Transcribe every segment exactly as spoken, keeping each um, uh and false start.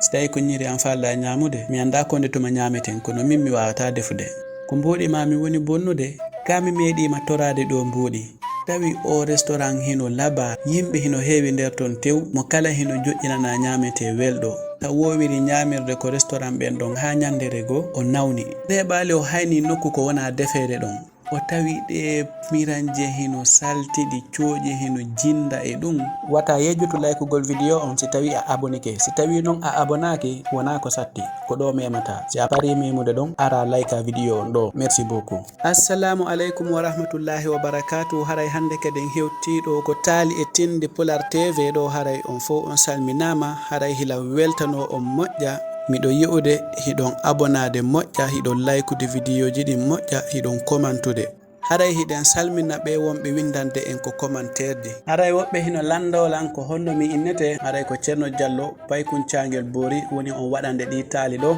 Si tawii ko ɲiiri an faalɗaa ɲaamude, mi anndaa ko nde tuma ɲaameten, kono min mi waawataa defude. Ko mbuuɗi maa mi woni bonnude, kaa mi meeɗii ma toraade ɗoo mbuuɗi. Tawi oo restoran hino labaa, yimɓe hino heewi nder ton tew, mo kala hino joƴƴinanaa ɲaametee welɗo. Ka woowiri ɲaamirde ko restoran ɓen ɗon haa ɲanndere goo, o nawni. Neeɓaali o haynii nokku ko wonaa defeede ɗon. O tawi ɗee miranje hino saltiɗi, cooƴe hino jinda e ɗun. Wata yejjutu laykugol video on si tawii a abonike. Si tawii non a abonaaki, wonaa ko satti. Ko ɗoo memata. Si a parii memude ɗon, ara layka video on ɗoo. Merci beaucoup. Assalaamu aleykum wa rahmatullaahi wa barakaatuhu. Haray hannde kadi en hewtii ɗoo ko taali e tinde Pulaar T V ɗoo. Haray on fow on salminaama. Haray hila weltanoo on moƴƴa. Miɗo yi'ude hiɗon abonaade moƴƴa, hiɗon laykude videoji ɗin moƴƴa, hiɗon komantude. Haray hiɗen salmina ɓee wonɓe winndande en ko commentaire ji. Haray woɓɓe hino lanndoo lan ko honno mi innetee. Haray ko Ceerno Jallo, Paykun Caangel Boori woni on waɗande ɗii taali ɗoo.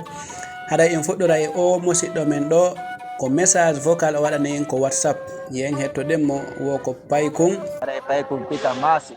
Haray en fuɗɗora e oo musiɗɗo men ɗoo, ko message vocal o waɗani en ko WhatsApp. Yen hettoɗen mo, wo ko Paykun. Haray Paykun Pita Maasi.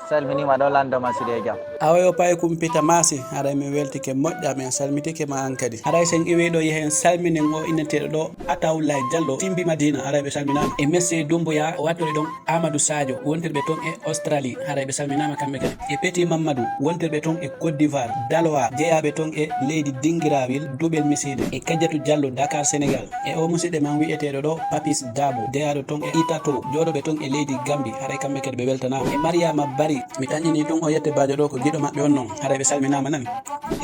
Salminiima ɗoo, lanndoo ma si ɗe jam. Awa yo Paykun Pita Maasi, haray min weltike moƴƴa, min salmitike ma an kadi. Haray sen iwii ɗoo, yehen salminen oo inneteeɗo ɗoo, Atawullahi Jallo, Timbi Madina, haray ɓe salminaama. E Messe Dumbuya, o wattori ɗon Amadou Sadio, wontirɓe ton e Australie, haray ɓe salminaama kamɓe kadi. E Petit Mamadou, wontirɓe ton e Côte d'Ivoire, Daloa, jeyaaɓe ton e leydi Dingirawil, Duɓel Misiide, e Kajjatu Jallo, Dakar, Sénégal. E oo musiɗɗo men wi'eteeɗo ɗoo, Papis Dabo, jeyaaɗo ton e Itato, jooɗooɓe ton e leydi Gambi, haray kamɓe kadi ɓe weltanaama. E Mariama Bari, mi tanƴinii tun oo yette baajo ɗoo ko giɗo maɓɓe on non, haray ɓe salminaama nani.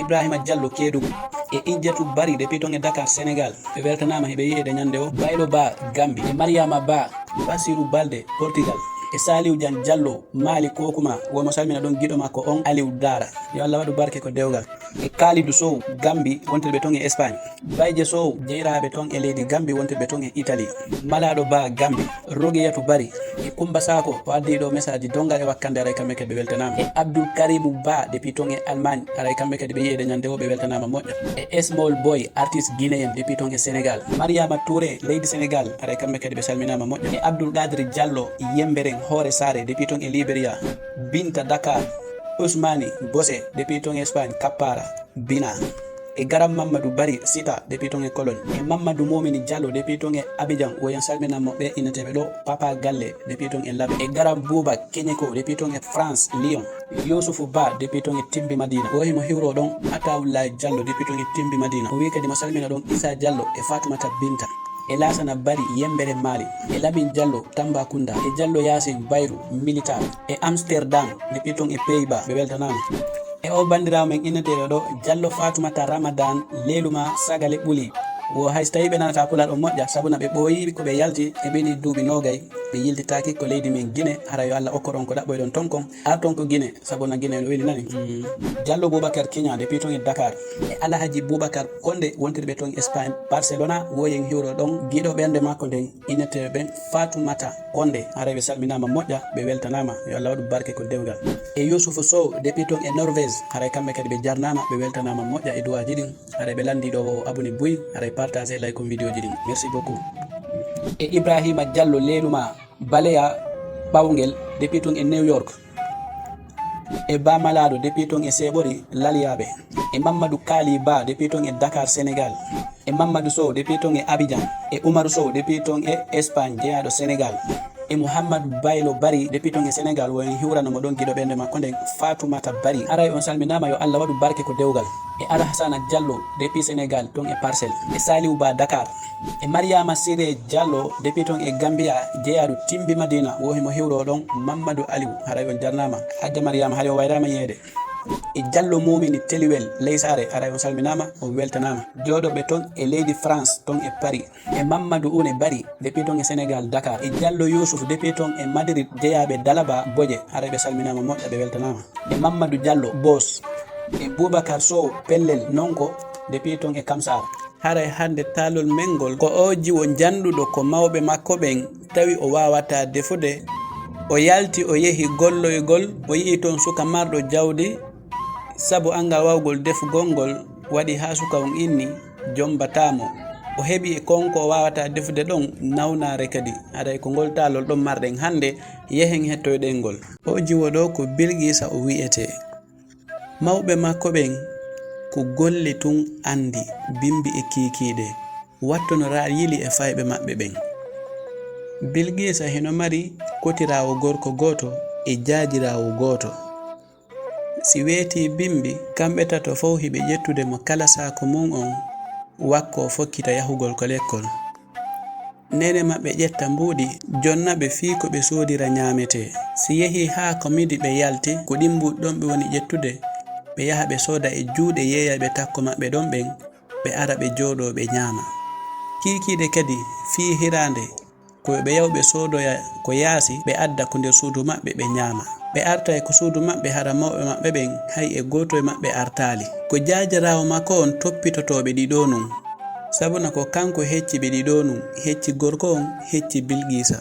Ibrahima Jallo Keedugu, e Ijjatu Bari, depuis ton e Dakar, Sénégal, ɓe weltanaama, hiɓe yi'eede ɲande woo. Baylo Ba, Gambi, e Mariama Ba, Basiru Balde, Portugal, e Saliu Jan Jallo, Mali Kokuma, wo mo salmina ɗon giɗo makko on, Aliu Dara. Yo Allah waɗu barke ko dewgal. E Kalidou Sow, Gambi, wontirɓe ton e Espagne. Bayje Sow, jeyraaɓe ton e leydi Gambi, wontirɓe ton e Italie. Malaaɗo Ba, Gambi. Rogiyatu Bari, e Kumba Sako, o addi ɗoo message dongal e wakkande, haray kamɓe kadi ɓe weltanaama. E Abdul Karimu Ba, depuis ton e Allemagne, haray kamɓe kadi ɓe yi'eede ɲande woo, ɓe weltanaama moƴƴa. E Small Boy, artiste guinéen, depuis ton e Sénégal. Mariama Touré, leydi Sénégal, haray kamɓe kadi ɓe salminaama moƴƴa. E Abdul Qadir Jallo, Yemberen, Hoore Saare, depuis ton e Liberia. Binta Dakar, Ousmani Bose, depuis ton Espagne, Kappara, Bina. E Garam Mamadou Bari Sita, depuis ton e Cologne. E Mamadou Momini Diallo, depuis ton e Abidjan, wo yen salminan mo ɓe inneteeɓe ɗoo, Papa Galle, depuis ton e Labe. E Garam Bouba Kenyeko, depuis ton e France, Lyon. Yusufu Ba, depuis ton e Timbi Madina. Wo himo hiwroo ɗon Atawullahi Diallo, depuis ton e Timbi Madina. O wi'i kadi mo salmina ɗon Isa Diallo e Fatumata Binta. E Laasana Bari, Yembere Mali. E Lamin Diallo, Tambacounda. E Diallo Yaasin Bayru, Militar. E Amsterdam, depuis ton e Pays-Bas, ɓe weltanaama. E oo banndiraawo men inneteeɗo ɗoo, Diallo Fatumata Ramadan, Leeluma Sagale Ɓuli. Wo hay so tawii ɓe nanataa Pulaar on moƴƴa, sabu na ɓe ɓooyii ko ɓe yalti, ɓe ɓenii duuɓi noogay, ɓe yiltitaaki ko leydi men Gine, hara yo Alla okkor on ko ɗaɓɓoyɗon ton kon, arton ko Gine, sabu na Gine no weli nani. Mm. Diallo Boubacar Keña, depuis ton e Dakar. E Alhaji Boubacar Konde, wontirɓe ton Espagne, Barcelona, wo yen hiwro ɗon giɗo ɓernde makko nden, inneteeɓe ɓen Fatumata Konde, haray ɓe salminaama moƴƴa, ɓe weltanaama, yo Alla waɗu barke ko dewgal. E Yusufu Sow, depuis ton e Norvège, haray kamɓe kadi ɓe jarnaama, ɓe weltanaama moƴƴa e duwaaji ɗin, haray ɓe lanndii ɗoo wo abonné buy, haray partagé, like on vidéo ji ɗin. Merci beaucoup. E Ibrahima Diallo, Leeluma Baleya Ɓawngel, depuis ton e New York. E Ba Malaaɗo, depuis ton e Seeɓori, Laliyaaɓe. E Mamadou Kaali Ba, depuis ton e Dakar, Sénégal. E Mamadou Sow, depuis ton e Abidjan. E Umaru Sow, depuis ton e Espagne, jeyaaɗo Sénégal. E Mouhamadou Baylo Bari, depuis ton e Sénégal, wo en hiwrano mo ɗon giɗo ɓernde makko nden, Fatoumata Bari. Haray on salminaama, yo Alla waɗu barke ko dewgal. E Alassana Diallo, depuis Sénégal, ton e Parcelles. E Saliou Ba, Dakar. E Mariama Siré Diallo, depuis ton e Gambia, jeyaaɗo Timbi Madina, wo himo hiwroo ɗon, Mamadou Aliou, haray on jarnaama. Hajja Mariama, haray o wayraama yeede. E Diallo Momini Teliwel, ley Saare, haray on salminaama, on weltanaama. Jooɗooɓe ton e leydi France, ton e Paris. E Mamadou Oune Bari, depuis ton e Sénégal, Dakar. E Diallo Youssouf, depuis ton e Madrid, jeyaaɓe Dalaba Boje, haray ɓe salminaama moƴƴa, ɓe weltanaama. E Mamadou Diallo, Boss. E Boubacar Sow, Pellel, Nonko, depuis ton e Kamsar. Haray hannde taalol men ngol ko oo jiwo njanɗuɗo ko mawɓe makko ɓen tawi o waawataa defude. O yalti, o yehi golloygol, o yi'i ton suka marɗo jawdi, sabu anngal waawgol defugol ngol waɗi haa suka on inni jombataa mo. O heɓi e kon ko o waawataa defude ɗon nawnaare kadi. Haray ko ngol taalol ɗon marɗen hannde, yehen hettoyɗen ngol. Oo jiwo ɗoo ko Bilgiisa o wi'etee. Mawɓe makko ɓen Ko golle tun anndi Bimbi e Kiikiiɗe, wattu no raayili e fayɓe maɓɓe ɓen. Bilgiisa hino mari kotiraawo gorko gooto e jaajiraawo gooto. Si weetii Bimbi, kamɓe tato fow hiɓe ƴettude mo kala saaku mun on, wakkoo fokkita yahugol ko lekkol. Neene maɓɓe ƴetta mbuuɗi, jonna ɓe fii ko ɓe soodira ɲaametee. Si yehii haa ko midi ɓe yalti, ko ɗin mbuuɗi ɗon ɓe woni ƴettude, ɓe yaha ɓe sooda e juuɗe yeeyayɓe takko maɓɓe ɗon ɓen, ɓe ara ɓe jooɗoo ɓe ɲaama. Kiikiiɗe kadi, fii hiraande, ko yo ɓe yahu ɓe soodoya ko yaasi, ɓe adda ko nder suudu maɓɓe, ɓe ɲaama. Ɓe artay ko suudu maɓɓe, hara mawɓe maɓɓe ɓen, hay e gooto e maɓɓe artaali. Ko jaajiraawo makko on toppitotoo ɓe ɗiɗoo nun. Sabuna ko kanko hecci ɓe ɗiɗoo nun, hecci gorko on, hecci Bilgiisa.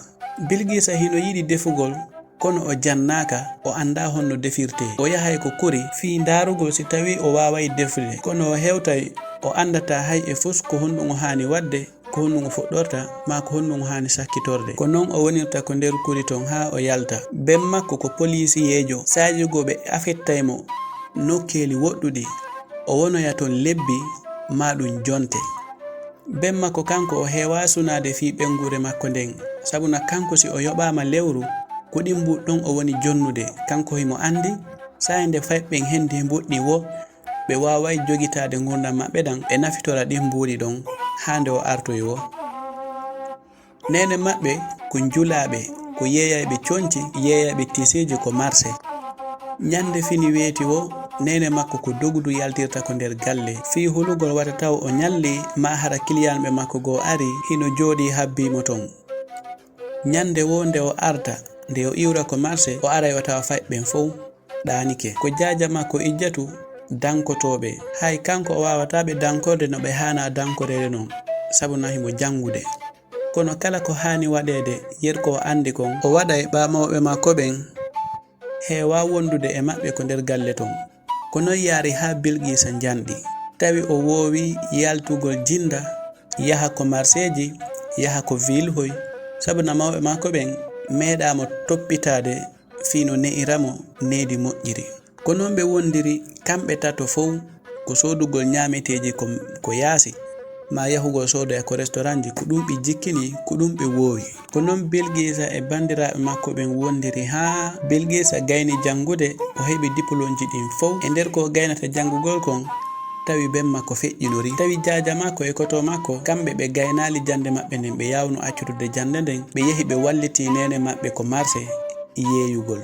Bilgiisa hino yiɗi defugol, kono o jannaaka, o anndaa honno defirtee. O yahay ko kuri fii ndaarugol si tawii o waaway defude, kono o hewtay, o anndataa hay e fus ko honɗun o haani waɗde, ko honɗun o fuɗɗorta, maa ko honɗun o haani sakkitorde. Ko non o wonirta ko nder kuri ton haa o yalta. Ben makko ko poliisiyeejo, saa'i goo ɓe afettay mo nokkeeli woɗɗuɗi, o wonoya ton lebbi, maa ɗun jonte. Ben makko kanko o heewaa sunaade fii ɓeynguure makko nden, sabuna kanko si o yoɓaama lewru, ko ɗin mbuuɗi ɗon o woni jonnude, kanko himo anndi, saa'i nde fayɓe ɓen hendi mbuuɗi ɗin woo, ɓe waaway jogitaade ngurndan maɓɓe ɗan, ɓe nafitora ɗin mbuuɗi ɗon haa nde o artoy woo. Neene maɓɓe ko njulaaɓe, ko yeeyayɓe conci, yeeyayɓe tisiiji ko marse. Ɲande fini weeti woo, neene makko ko dogudu yaltirta ko nder galle. Fii hulugol wata taw o ɲalli, maa hara kiliyanɓe makko goo ari, hino jooɗii habbii mo ton. Ɲande woo nde o arta, nde o iwra ko marse, o aray o tawa fayɓe ɓen fow ɗaanike. Ko jaaja makko Ijjatu dankotoo ɓe. Hay kanko o waawataa ɓe dankorde no ɓe haanaa dankoreede non, sabuna himo janngude. Kono kala ko haani waɗeede, yer ko o anndi kon, o waɗay ɓaa mawɓe makko ɓen heewaa wondude e maɓɓe ko nder galle ton. Ko non yaari haa Bilgiisa njanɗi. Tawi o woowi yaltugol jinnda, yaha ko marseeji, yaha ko viilhoy, sabuna mawɓe makko ɓen meeɗaa mo toppitaade fii no ne'ira mo needi moƴƴiri. Ko non ɓe wondiri kamɓe tato fow, ko soodugol ɲaameteeji ko, ko yaasi, maa yahugol soodoya ko restoranji, ko ɗun ɓe jikkini, ko ɗun ɓe woowi. Ko non Bilgiisa e banndiraaɓe makko ɓen wondiri haa Bilgiisa gayni janngude, o heɓi dipolomji ɗin fow. E nder ko o gaynata janngugol kon, tawi ben makko feƴƴinori. Tawi jaaja makko e koto makko, kamɓe ɓe gaynaali jannde maɓɓe nden, ɓe yaawno accutude jannde nden, ɓe yehi ɓe wallitii neene maɓɓe ko marse yeeyugol.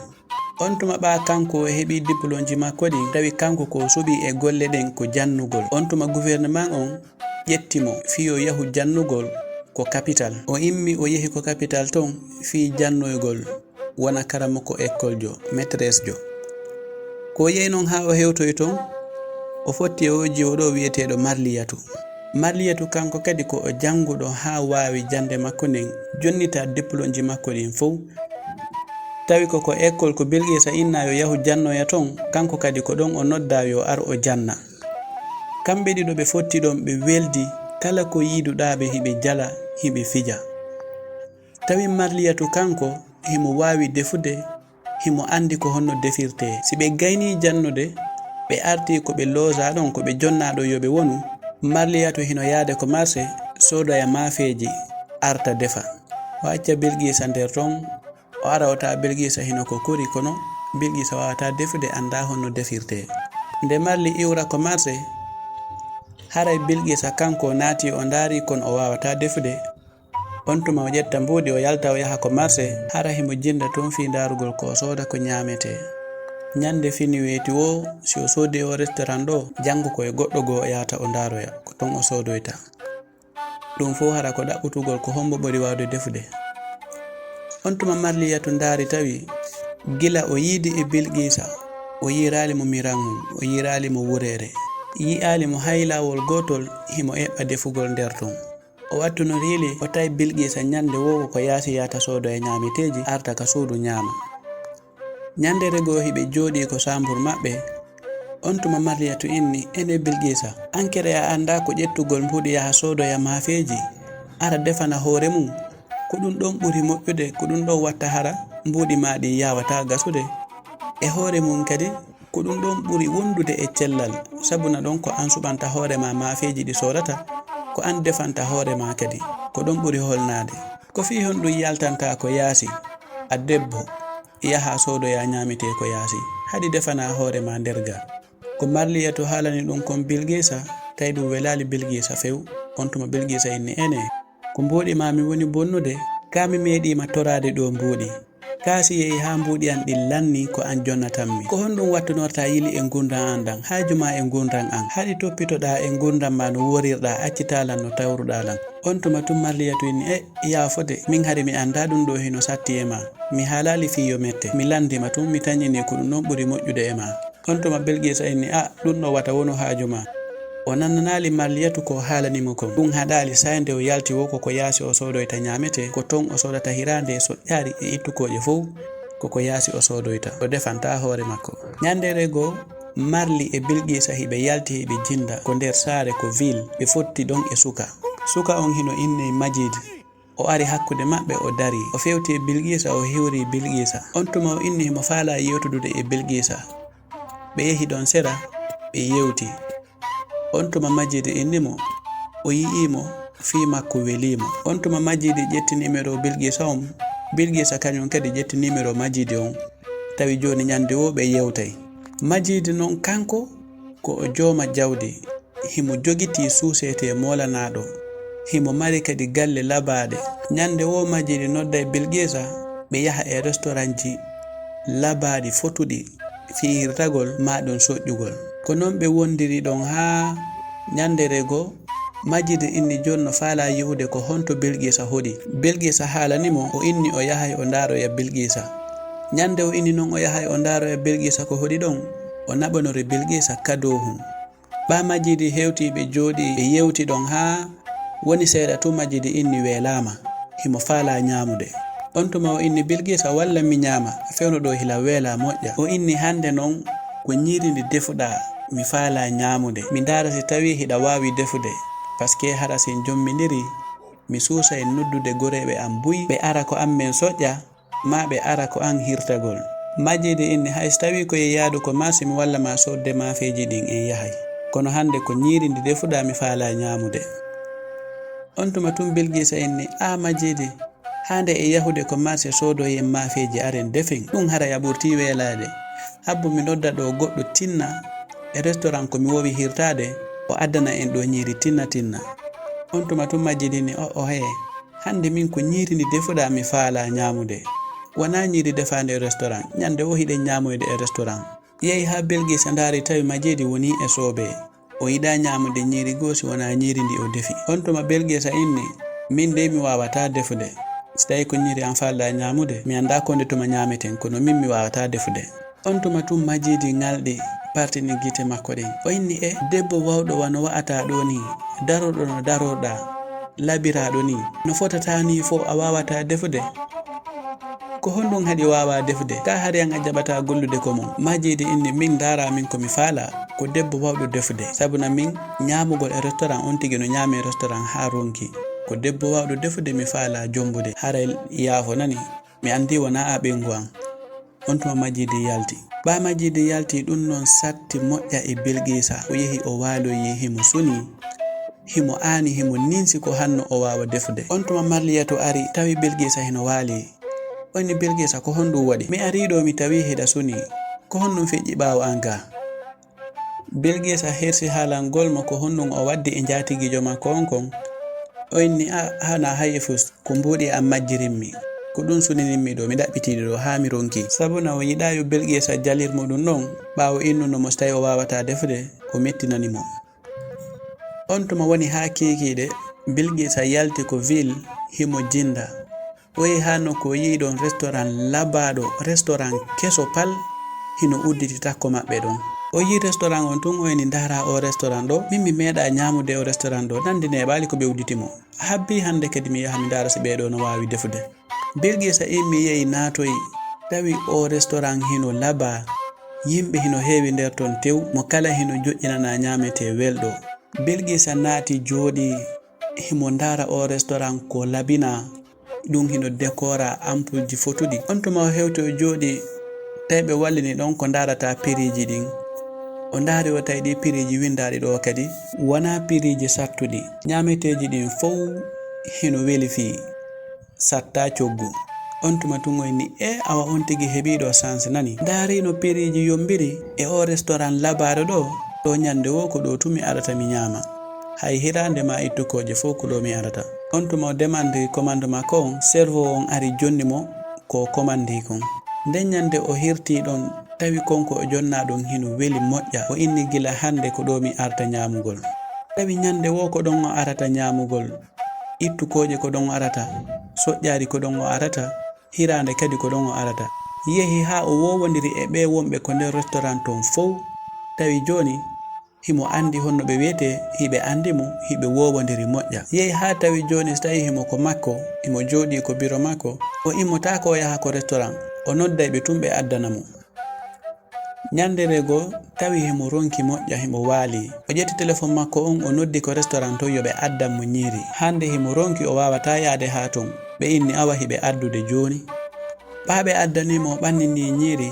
On tuma ɓaa kanko o heɓii dipolomji makko ɗin, tawi kanko ko o suɓii e golle ɗen ko jannugol. On tuma guferneman on ƴetti mo fii yo yahu jannugol ko kapital. O immi o yehi ko kapital ton fii jannoygol wona karamoko ekkoljo, maîtressejo. Ko o yehi non haa o hewtoyi ton, o fotti e oo jiwo ɗoo wi'eteeɗo Marliyatu. Marliyatu kanko kadi ko o jannguɗo haa waawi jannde makko nden, jonnita dipolomji makko ɗin fow. Tawi ko ko ekkol ko Bilgiisa innaa yo yahu jannoya ton, kanko kadi ko ɗon o noddaa yo ar o janna. Kamɓe ɗiɗo ɓe fotti ɗon ɓe weldi, kala ko yiiduɗaa ɓe hiɓe jala, hiɓe fija. Tawi Marliyatu kanko himo waawi defude, himo anndi ko honno defirtee. Si ɓe gaynii jannude, ɓe artii ko ɓe loozaa ɗon, ko ɓe jonnaa ɗon yo ɓe wonu, Marliyatu hino yaade ko marse soodoya maafeeji, arta defa. O acca Bilgiisa nder ton, o ara o tawa Bilgiisa hino ko kuri, kono Bilgiisa waawataa defude, anndaa honno defirtee. Nde Marli iwra ko marse, haray Bilgiisa kanko naatii o ndaarii, kono o waawataa defude. On tuma o ƴetta mbuuɗi, o yalta, o yaha ko marse, hara himo jinnda ton fii ndaarugol ko o sooda ko ɲaametee. Ɲande fini weeti woo, si o soodii oo restoran ɗoo, janngo ko e goɗɗo goo o yahata o ndaaroya, ko ton o soodoyta. Ɗun fow hara ko ɗaɓɓutugol ko hombo ɓuri waawde defude. On tuma Marliyatu ndaari tawi, gila o yiidi e Bilgiisa, o yiiraali mo mirangun, o yiiraali mo wureere. Yi'aali mo hay laawol gootol himo eɓɓa defugol nder ton. O wattu no riili, o tawi Bilgiisa ɲande woo ko yaasi yahata soodoya ɲaameteeji, arta ka suudu ɲaama. Ɲandeere goo hiɓe jooɗii ko saambur maɓɓe, on tuma Marliyatu inni, "Enee Bilgiisa, an kadi a anndaa ko ƴettugol mbuuɗi yaha soodoya maafeeji, ara defana hoore mun? Ko ɗun ɗon ɓuri moƴƴude, ko ɗun ɗon watta hara mbuuɗi maa ɗin yaawataa gasude. E hoore mun kadi, Ko ɗun ɗon ɓuri wondude e cellal, sabuna ɗon ko an suɓanta hoore maa maafeeji ɗi soodata, ko an defanta hoore maa kadi. Ko ɗon ɓuri holnaade. Ko fii honɗun yaltantaa ko yaasi, a debbo, yahaa soodoyaa ɲaametee ko yaasi, haɗi defanaa hoore maa nder gaa? Ko Marliyatu haalani ɗun kon Bilgiisa, tawi ɗun welaali Bilgiisa few. On tuma Bilgiisa inni, "Enee, ko mbuuɗi maa mi woni bonnude? Kaa mi meeɗii ma toraade ɗoo mbuuɗi? Kaa si yehi haa mbuuɗi an ɗin lannii, ko an jonnatammi? Ko honɗun wattunortaa yili e ngurndan an ɗan? Haaju maa e ngurndan an? Haɗi toppitoɗaa e ngurndan maa no woorirɗaa, accitaa lan no tawruɗaa lan?" On tuma tun Marliyatu inni, "E, yaafo de, min hari mi anndaa ɗun ɗoo hino satti e maa. Mi haalaali fii yo mette. Mi lanndii ma tun, mi tanƴinii ko ɗun ɗon ɓuri moƴƴude e maa." On tuma Bilgiisa inni, "A, ɗun ɗoo wata wonu haaju maa." O nannanaali Marliyatu ko haalani mo kon. Ɗun haɗaali, saa'i nde o yalti woo ko ko yaasi o soodoyta ɲaametee, ko ton o soodata hiraande e soƴƴaari e ittukooƴe fow, ko ko yaasi o soodoyta. O defantaa hoore makko. Ɲanndere goo, Marli e Bilgiisa hiɓe yalti hiɓe jinnda ko nder saare ko ville, ɓe fotti ɗon e suka. Suka on hino innee Majiidi. O ari hakkunde maɓɓe, o darii. O fewti e Bilgiisa, o hiwri Bilgiisa. On tuma o inni himo faalaa yewtudude e Bilgiisa. Ɓe yehi ɗon sera, ɓe yewti. On tuma Majiidi inni mo, o yi'ii mo, fii makko welii mo. On tuma Majiidi ƴetti nimero Bilgiisa on, Bilgiisa kaɲun kadi ƴetti nimero Majiidi on. Tawi jooni ɲande woo ɓe yewtay. Majiidi non kanko, ko o jooma jawdi. Himo jogitii suusetee moolanaaɗo. Himo mari kadi galle labaaɗe. Ɲande woo Majiidi nodday Bilgiisa, ɓe yaha e restoranji labaaɗi fotuɗi fii hirtagol maa ɗun soƴƴugol. Ko non ɓe wondiri ɗon haa ɲandere goo, Majiidi inni jooni no faalaa yi'ude ko honto Bilgiisa hoɗi. Bilgiisa haalani mo, o inni o yahay o ndaaroya Bilgiisa. Ɲande o inni non o yahay o ndaaroya Bilgiisa ko hoɗi ɗon, o naɓanori Bilgiisa kadoohun. Ɓaa Majiidi hewtii ɓe jooɗii ɓe yewti ɗon haa woni seeɗa tun Majiidi inni weelaama, himo faalaa ɲaamude. On tuma o inni Bilgiisa walla mi ɲaama, fewndo ɗoo hila weelaa moƴƴa. O inni hande non ko ɲiiri ndi defuɗaa mi faalaa ɲaamude. Mi ndaara si tawii hiɗa waawi defude, paske hara si en jommindirii, mi suusay noddude goreeɓe an buy, ɓe ara ko an men soƴƴa, maa ɓe ara ko an hirtagol. Majiidi inni, hay si tawii ko e yaadu ko marse mi walla ma soodde maafeeji ɗin en yahay. Kono hande ko ɲiiri ndi defuɗaa mi faalaa ɲaamude. On tuma tun Bilgiisa inni, aa Majiidi, haa nde e yahude ko marse soodoyen maafeeji aren defen. Ɗun haray a ɓurtii weelaade. Habbu mi nodda ɗoo goɗɗo tinna e restoran ko mi woowi hirtaade, o addana en ɗoo ɲiiri tinna tinna. On tuma tun Majiidi inni, o'o hee. Hande min ko ɲiiri ndi defuɗaa mi faalaa ɲaamude. Wanaa ɲiiri defaandi e restoran. Ɲande woo hiɗen ɲaamoyde e restoran. Yehi haa Bilgiisa ndaari tawi Majiidi wonii e soobee. O yiɗaa ɲaamude ɲiiri goo si wanaa ɲiiri ndi o defi. On tuma Bilgiisa inni, min dey mi waawataa defude. Si tawii ko ɲiiri an faalɗaa ɲaamude, mi anndaa ko nde tuma ɲaameten, kono min mi waawataa defude. On tuma tun Majiidi ŋalɗi, partini gite makko ɗen. O inni, e debbo wawɗo wano wa'ataa ɗoo nii, darorɗo no darorɗaa, labiraaɗo nii, no fotataa nii fow a waawataa defude? Ko honɗun haɗi waawaa defude? Kaa hari an a jaɓataa gollude ko mun? Majiidi inni, min ndaaraa min ko mi faalaa, ko debbo wawɗo defude. Sabuna min ɲaamugol e restoran on tigi no ɲaamee restoran haa ronki. Ko debbo wawɗo defude mi faalaa jombude. Haray yaafo nani? Mi anndii wonaa a ɓeyngu an. On tuma Majiidi yalti. Ɓaa Majiidi yalti ɗun non satti moƴƴa e Bilgiisa. O yehi o waaloyi himo sunii. Himo aani himo ninsi ko hanno o waawa defude. On tuma Marliyatu ari tawi Bilgiisa hino waalii. O inni Bilgiisa ko honɗun waɗi? Mi arii ɗoo mi tawii hiɗa sunii. Ko honɗun feƴƴi ɓaawo an gaa? Bilgiisa hirsi haalangol mo ko honɗun o waddi e njaatigiijo makko on kon. O inni, a, hanaa hay e fus, ko mbuuɗi an majjirimmi. Ko ɗun suninimmi ɗoo, mi ɗaɓɓitii ɗi ɗoo haa mi ronki. Sabuna o yiɗaa yo Bilgiisa jalir mo ɗun ɗon, ɓaawo innuno mo si tawii o waawataa defude, o mettinani mo. On tuma woni haa kiikiiɗe, Bilgiisa yalti ko ville, himo jinda. O yehi haa nokku o yi'i ɗon restoran labaaɗo, restoran keso pal, hino udditi takko maɓɓe ɗon. O yi'i restoran on tun, o inni, ndaaraa oo restoran ɗoo, min mi meeɗaa ɲaamude oo restoran ɗoo, nan ndi neeɓaali ko ɓe udditi mo. Habbii hande kadi mi yaha mi ndaara si ɓee ɗoo no waawi defude. Bilgiisa immii yehi naatoyi, tawi oo restoran hino labaa, yimɓe hino heewi nder ton tew, mo kala hino joƴƴinanaa ɲaametee welɗo. Bilgiisa naati jooɗii, himo ndaara oo restoran ko labinaa. Ɗun hino dekoraa ampulji fotuɗi. On tuma o hewti o jooɗii, Tawi ɓe wallini ɗon ko ndaarata piriiji ɗin. O ndaari o tawi ɗi piriiji winndaaɗi ɗoo kadi wonaa piriiji sattuɗi. Ñaameteeji ɗin fow hino weli fii. Sattaa coggu. On tuma tun o inni, "Ee, awa on tigi heɓii ɗoo sans nani. Ndaarino piriiji yommbiri e oo restaurant labaaɗo ɗoo, ɗoo ñannde woo ko ɗoo tun mi arata mi ñaama. Hay hiraande maa ittukooje fow ko ɗoo mi arata." On tuma o demandii commande makko on, serveur on ari jonni mo ko o commandii kon. Nden ñannde o hirtii ɗon, tawi kon ko o jonnaa ɗon hino weli moƴƴa. O inni, "Gila hannde ko ɗoo mi arata ñaamugol." Tawi ñannde woo ko ɗon o arata ñaamugol. Ittukooje ko ɗon o arata, soƴƴaari ko ɗon o arata, hiraande kadi ko ɗon o arata. Yehi haa o woowondiri e ɓee wonɓe ko nder restaurant ton fow, tawi jooni himo anndi honno ɓe wi'etee, hiɓe anndi mo, hiɓe woowondiri moƴƴa. Yehi haa tawi jooni so tawi himo ko makko, himo jooɗii ko biro makko, o immotaako o yaha ko restaurant, o nodday ɓe tun ɓe addana mo. Ñannde goo, tawi himo ronki moƴƴa, himo waali. O ƴetti telefon makko on, o noddi ko restaurant ton yo ɓe addan mo ñiiri. Hannde himo ronki, o waawataa yaade haa ton. Ɓe inni awa hiɓe addude jooni. Ɓaa ɓe addanii mo, o ɓannini ñiiri.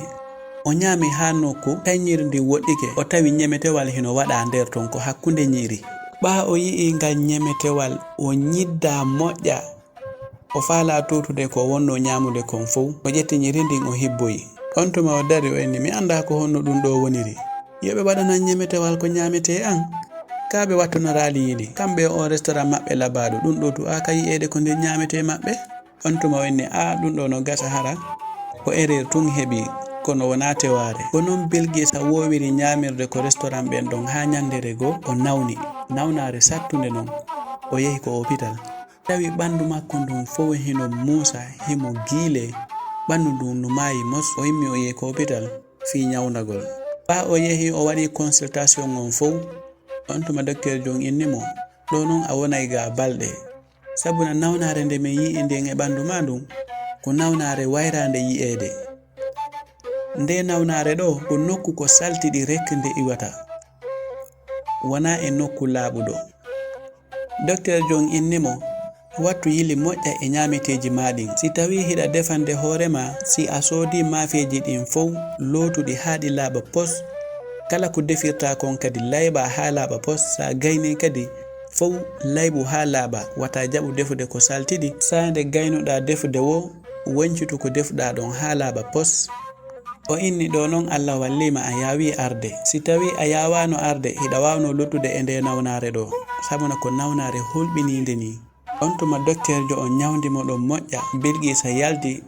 O ñaami haa nokku, tawi ñiiri ndin woɗɗike. O tawi ñemetewal hino waɗaa nder ton, ko hakkunde ñiiri. Ɓaa o yi'ii ngal ñemetewal, o ñiddaa moƴƴa. O faalaa tuutude ko o wonnoo ñaamude kon fow. O ƴetti ñiiri ndin, o hibboyi. On tuma o dari, o inni, "Mi anndaa ko honno ɗun ɗoo woniri. Yo ɓe waɗanan ñemetewal ko ñaametee an." Kaa ɓe wattonoraali yiili. Kamɓe e on restaurant maɓɓe labaaɗo, ɗun ɗoo du'aaka yi'eede ko nder ñaametee maɓɓe. On tuma o inni, "Aa, ɗun ɗoo no gasa hara. Ko erreur tun heɓii, kono wonaa tewaare." Ko non Bilgiisa woowiri ñaamirde ko restaurant ɓen ɗon haa ñannde goo o nawni. Nawnaare sattunde non, o yehi ko opital. Tawi ɓanndu makko ndun fow hino muusa, himo giilee. Ɓanndu ndun no maayi mos, o immi o yehi ko opital fii ñawndagol. Ɓaa o yehi o waɗi consultation on fow, on tuma dokteerjo on inni mo, "Ɗoo non a wonay ga balɗe. Sabuna nawnaare nde min yi'i nden e ɓanndu maa ndun, ko nawnaare wayraande yi'eede. Nde nawnaare ɗoo, ko nokku ko saltiɗi rek nde iwata, wonaa e nokku laaɓuɗo." Dokteerjo on inni mo, "Wattu yili moƴƴa e ñaameteeji maa ɗin. Si tawii hiɗa defande hoore maa, si a soodii maafeeji ɗin fow, lootu ɗi haa ɗi laaɓa pos. Kala ko defirtaa kon kadi layɓaa haa laaɓa pos. Si a gaynii kadi fow, layɓu haa laaɓa. Wata jaɓu defude ko saltiɗi. Saa'i nde gaynuɗaa defude woo, woncitu ko defuɗaa ɗon haa laaɓa pos." O inni, "Ɗoo non Alla wallii ma a yaawii arde. Si tawii a yaawaano arde, hiɗa waawnoo luttude e ndee nawnaare ɗoo, sabuna ko nawnaare hulɓiniinde nii." On tuma dokteerjo on ñawndi mo ɗon moƴƴa, Bilgiisa yalti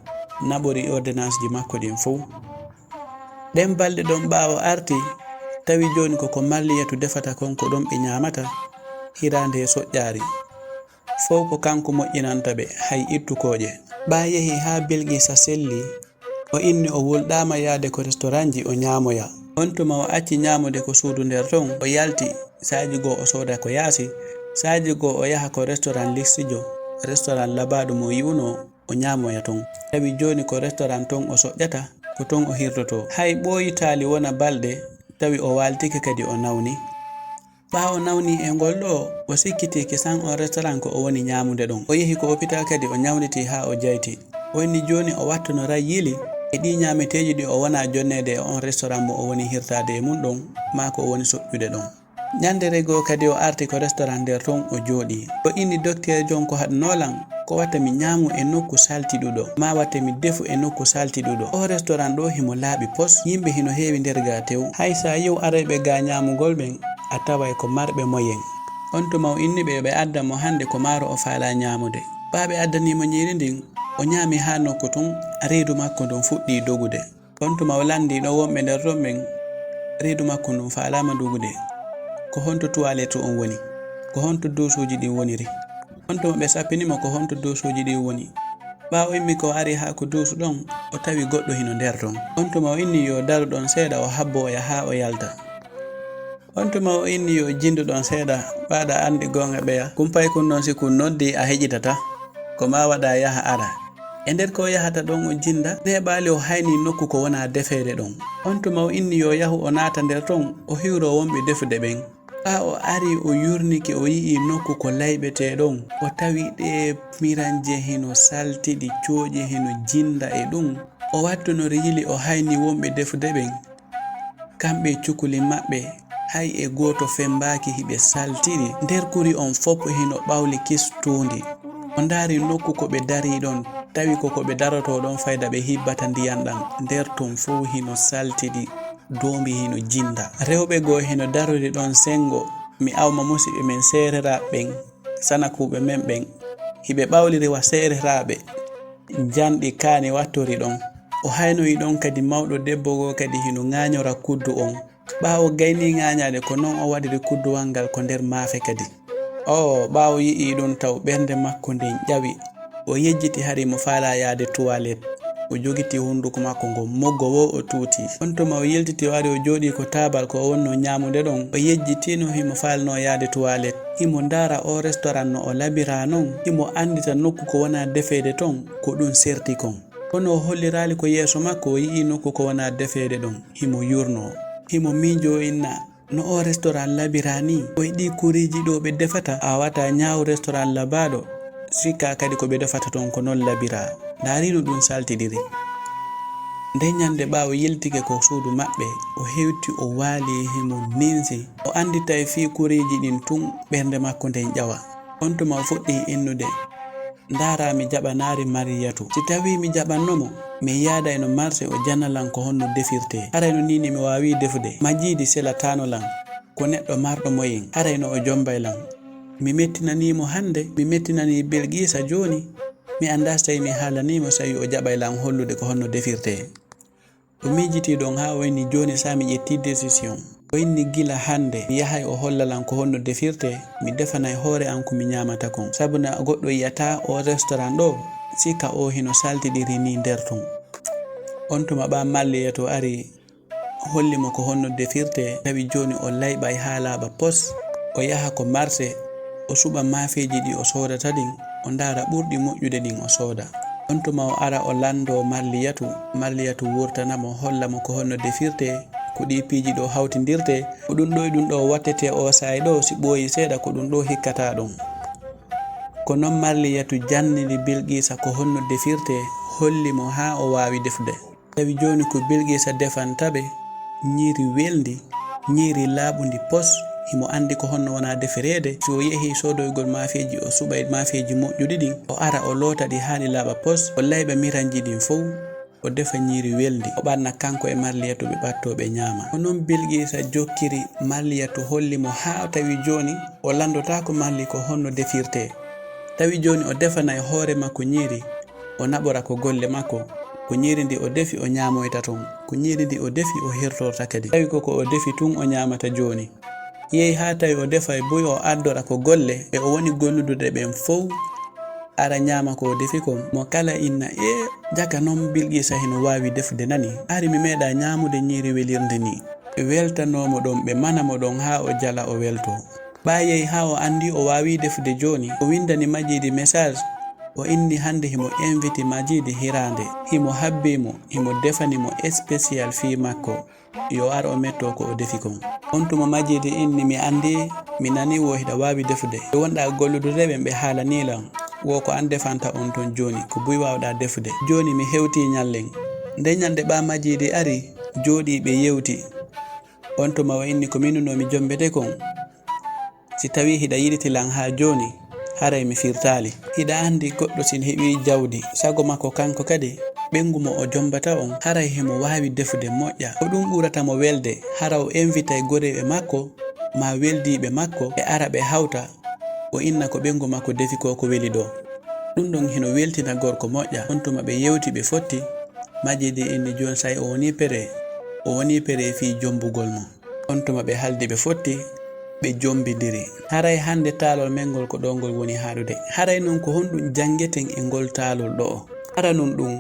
naɓori ordonnanceji makko ɗin fow. Ɗen balɗe ɗon ɓaawo arti, tawi jooni ko ko Marliyatu defata kon ko ɗon ɓe ñaamata, hiraande e soƴƴaari. Fow ko kanko moƴƴinanta ɓe, hay ittukooje. Ɓaa yehi haa Bilgiisa selli, o inni o wulɗaama yaade ko restoranji o ñaamoya. On tuma o acci ñaamude ko suudu nder ton, o yalti, saaji goo o sooda ko yaasi, saaji goo o yaha ko restoran liksijo, restoran labaaɗo mo yi'unoo, o ñaamoya ton. Tawi jooni ko restoran ton o soƴƴata, ko ton o hirtotoo. Hay ɓooyitaali wona balɗe, tawi o waaltike kadi o nawni. Ɓaa o nawni e ngol ɗoo, o sikkitike san on restaurant ko o woni ñaamude ɗon. O yehi ko hôpital kadi o ñawnditii haa o jayti. O inni jooni o wattonoray yili e ɗii ñaameteeji ɗi o wonaa jonneede e on restaurant mo o woni hirtaade e mun ɗon, maa ko o woni soƴƴude ɗon. Ñannde goo kadi o arti ko restaurant nder ton o jooɗii. O inni dokteerjo on ko haɗunoo lan, ko watta mi ñaamu e nokku saltiɗuɗo, maa watta mi defu e nokku saltiɗuɗo. Oo restaurant ɗoo himo laaɓi pos, yimɓe hino heewi nder gaa tew. Hay si a yi'u arayɓe gaa ñaamugol ɓen, a taway ko marɓe moyen. On tuma o inni ɓe yo ɓe addan mo hannde ko maaro o faalaa ñaamude. Ɓaa ɓe addanii mo ñiiri ndin, o ñaami haa nokku tun, reedu makko ndun fuɗɗii dogude. On tuma o lanndii ɗon wonɓe nder ton ɓen, reedu makko ndun faalaama dogude. Ko honto tuwaleetu on woni? Ko honto duusuuji ɗin woniri? On tuma ɓe sappini mo ko honto duusuuji ɗin woni. Ɓaa o immi ko o ari haa ko duusu ɗon, o tawi goɗɗo hino nder ton. On tuma o inni yo daru ɗon seeɗa, o habboya haa o yalta. On tuma o inni yo jinndu ɗon seeɗa, ɓaa ɗa anndi goonga ɓeya. Kumpay kun non si kun noddii a heƴitataa. Ko maa waɗa yaha ara. E nder ko o yahata ɗon o jinnda, neeɓaali o haynii nokku ko wonaa defeede ɗon. On tuma o inni yo yahu o naata nder ton, o hiwroo wonɓe defude ɓen. Ɓaa o arii o yurnike o yi'ii nokku ko layɓetee ɗon, o tawi ɗee miranje hino saltiɗi, cooƴe hino jinnda e ɗun. O wattu no riyili, o hayni wonɓe defude ɓen. Kamɓe e cukuli maɓɓe, hay e gooto fembaaki, hiɓe saltiri. Nder kuri on fow hino ɓawli kistuundi. O ndaari nokku ko ɓe darii ɗon, tawi ko ko ɓe darotoo ɗon fayda ɓe hibbata ndiyan ɗan. Nder ton fow hino saltidi, doombi hino jinda. Rewɓe goo hino darori ɗon sengo, mi awma musiɓɓe men seereraaɓe ɓen, sanakuuɓe men ɓen. Hiɓe ɓawliri wa seereraaɓe. Janɗi kaani wattori ɗon. O haynoyi ɗon kadi mawɗo debbo goo kadi hino ŋaaɲora kuddu on. Ɓaawo gaynii ŋaaɲaade, ko non o waɗiri kudduwal ngal ko nder maafe kadi. Oo, ɓaawo yi'ii ɗun taw ɓernde makko nden ƴawi. O yejjiti hari himo faalaa yaade tuwalet. O jogiti hunduko makko ngon moggo woo o tuuti. On tuma o yiltiti o ari o jooɗii ko taabal ko o wonnoo ɲaamude ɗon. O yejjitino himo faalnoo yaade tuwalet. Himo ndaara oo restoran no o labiraa non. Himo anndita nokku ko wonaa defeede ton, ko ɗun serti kon. Kono o holliraali ko yeeso makko, o yi'ii nokku ko wonaa defeede ɗon. Himo yurnoo. Himo miijoo inna no oo restoran labiraa nii. Ko e ɗii kuriiji ɗoo ɓe defata, a waawataa ɲaawu restoran labaaɗo. Sikkaa kadi ko ɓe defata ton ko non labiraa. Ndaari no ɗun saltidiri. Nden ɲande ɓaawo yiltike ko suudu maɓɓe, o hewti o waali himo ninsi. O annditay fii kuriiji ɗin tun ɓernde makko nden ƴawa. On tuma o fuɗɗii innude. Ndaaraa mi jaɓanaali Mariyatu. Si tawii mi jaɓanno mo, mi yaadayno marse o jana lan ko honno defirtee. Haray no nii ni mi waawii defude. Majiidi selataano lan. Ko neɗɗo marɗo moyen. Haray no o jombay lan. Mi mettinanii mo hannde, mi mettinanii Bilqiisa jooni. Mi anndaa si tawii mi haalanii mo si tawii o jaɓay lan hollude ko honno defirtee. O miijitii ɗon haa o inni jooni sa mi ƴettii décision. O inni gila hannde mi yahay o holla lan ko honno defirtee, mi defanay hoore an ko mi ɲaamata kon. Sabu na goɗɗo yi'ataa oo restoran ɗoo, sikka oo hino saltiɗiri nii nder ton. On tuma ɓaa Malliyatu ari holli mo ko honno defirtee, tawi jooni o layɓay haa laaɓa pos. O yaha ko marse, o suɓa maafeeji ɗi o soodata ɗin, o ndaara ɓurɗi moƴƴude ɗin o sooda. On tuma o ara o lanndoo Marliyatu, Marliyatu wurtana mo, holla mo ko honno defirtee, ko ɗii piiji ɗoo hawtindirtee. Ko ɗun ɗoo e ɗun ɗoo wattetee oo saa'i ɗoo, si ɓooyii seeɗa ko ɗun ɗoo hikkataa ɗun. Ko non Marliyatu jannini Bilqiisa ko honno defirtee, holli mo haa o waawi defude. Tawi jooni ko Bilqiisa defanta ɓe ɲiiri welndi, ɲiiri laaɓundi pos, himo anndi ko honno wona defereede. Si o yehii soodoygol maafeeji, o suɓay maafeeji moƴƴuɗi ɗin, o ara o loota ɗi haa ɗi laaɓa pos, o layɓa miranji ɗin fow, o defa ɲiiri welndi, o ɓanna kanko e Marliyatu ɓe ɓattoo ɓe ɲaama. Ko non Bilqiisa jokkiri Marliyatu holli mo haa tawi jooni o lanndotaako Marli ko honno defirtee. Tawi jooni o defanay hoore makko ɲiiri, o naɓora ko golle makko. Ko ɲiiri ndi o defi o ɲaamoyta ton, ko ɲiiri ndi o defi o hirtorta kadi. Tawi ko ko o defi tun o ɲaamata jooni. Yehi haa tawi o defay buy o addora ko golle ɓe o woni golludude ɓen fow ara ɲaama ko o defi kon. Mo kala inna, ee, jaka non Bilqiisa hino waawi defude nani. Hari mi meeɗaa ɲaamude ɲiiri welirndi nii. Ɓe weltanoo mo ɗon, ɓe mana mo ɗon haa o jala o weltoo. Ɓaa yehi haa o anndi o waawii defude jooni, o winndani Majiidi message, o inni hannde himo inviti Majiidi hiraande, himo habbii mo, himo defani mo spécial fii makko, yo ar o mettoo ko o defi kon. On tuma Majiidi inni, mi anndi, mi nanii wo hiɗa waawi defude. Ɓe wonɗaa golludude ɓen ɓe haalanii lan, wo ko an defanta on ton jooni, ko buy waawɗaa defude. Jooni mi hewtii ɲallen. Nden ɲande ɓaa Majiidi ari, jooɗii ɓe yewti. On tuma o inni, ko min wonoo mi jombete kon. Si tawii hiɗa yiɗiti lan haa jooni, haray mi firtaali. Hiɗa anndi goɗɗo si heɓii jawdi, sago makko kanko kadi, ɓeyngu mo o jombata on, haray himo waawi defude moƴƴa. Ko ɗun ɓurata mo welde, hara o invitay goreeɓe makko, maa weldiiɓe makko, ɓe ara ɓe hawta, o inna ko ɓeyngu makko defi ko ko weli ɗoo. Ɗun ɗon hino weltina gorko moƴƴa. On tuma ɓe yewti ɓe fotti, Majiidi inni jooni say o wonii pere, o wonii pere fii jombugol mo. On tuma ɓe haldi ɓe fotti, ɓe jombindiri. Haray hannde taalol men ngol ko ɗoo ngol woni haaɗude. Haray non ko honɗun janngeten e ngol taalol ɗo'o? Hara non ɗun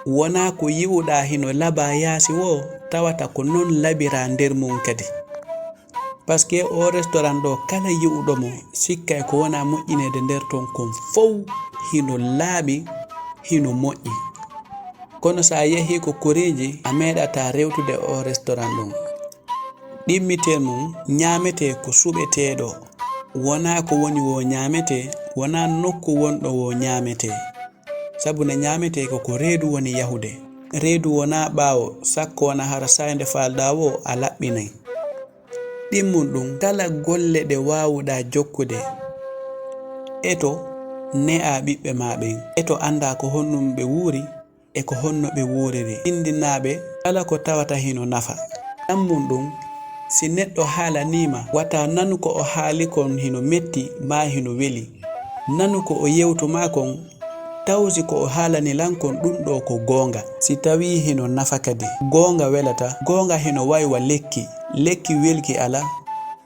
wonaa ko yi'uɗaa hino labaa yaasi woo, tawata ko non labiraa nder mun kadi. Paske oo restoran ɗoo, kala yi'uɗo mo, sikkay ko wonaa moƴƴineede nder ton kon fow hino laaɓi, hino moƴƴi. Kono si a yehii ko koreeji, a meeɗataa rewtude oo restoran ɗon. Ɗimmitel mun, ɲaametee ko suɓeteeɗo, wonaa ko woni woo ɲaametee, wonaa nokku wonɗo woo ɲaametee. Sabu no ɲaametee ko ko reedu woni yahude. Reedu wonaa ɓaawo, sakko wona hara saay nde faalɗaa woo a laɓɓinay. Ɗimmun ɗun, kala golle ɗe waawuɗaa jokkude, eto ne'aa ɓiɓɓe maa ɓen, eto anndaa ko honɗun ɓe wuuri, e ko honno ɓe wuuriri. Tindinaa ɓe kala ko tawata hino nafa. Ɗammun ɗun, si neɗɗo haalanii ma, wata nanu ko o haali kon hino metti maa hino weli. Nanu ko o yewtu maa kon, taw si ko o haalani lan kon ɗun ɗoo ko goonga. Si tawii hino nafa kadi, goonga welata, goonga hino way wa lekki. Lekki welki alaa.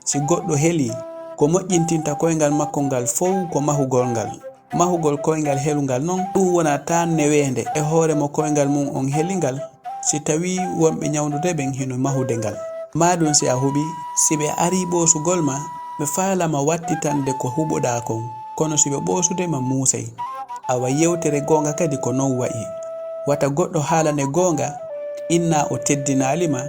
Si goɗɗo helii, ko moƴƴintinta koyngal makko ngal fow ko mahugol ngal. Mahugol koyngal helungal non, ɗun wona taan neweende e hoore mo koyngal mun on heli ngal, si tawii wonɓe ɲawndude ɓen hino mahude ngal. Maadun si a huɓii, si ɓe arii ɓoosugol ma, ɓe faala ma wattitande ko huɓuɗaa kon, kono si ɓe ɓoosude ma muusay. Awa yewtere goonga kadi ko non wa'i. Wata goɗɗo haalane goonga, inna o teddinaali ma,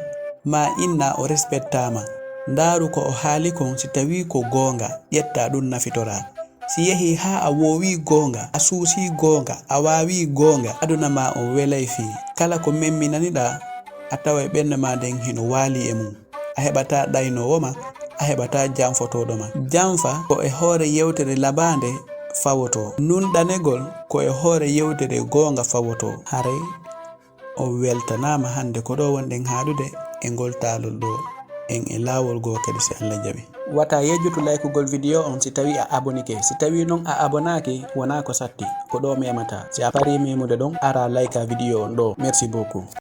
maa inna o respectaa ma. Ndaaru ko o haali kon si tawii ko goonga, ƴettaa ɗun nafitoraa. Si yehii haa a woowii goonga, a suusii goonga, a waawii goonga, aduna maa on welay fii. Kala ko memminaniɗaa, a taway ɓernde maa nden hino waalii e mun. A heɓataa ɗaynoowo ma, a heɓataa janfotooɗo ma. Janfa ko e hoore yewtere labaande fawotoo. Nunɗanegol ko e hoore yewtere goonga fawotoo. Haray on weltanaama hannde ko ɗoo wonɗen haaɗude e ngol taalol ɗoo, en e laawol goo kadi si Alla jaɓi. Wata yejjutu laykugol video on si tawii a abonike. Si tawii non a abonaaki, wonaa ko satti, ko ɗoo memata. Si a parii memude ɗon, araa laykaa video on ɗoo. Merci beaucoup.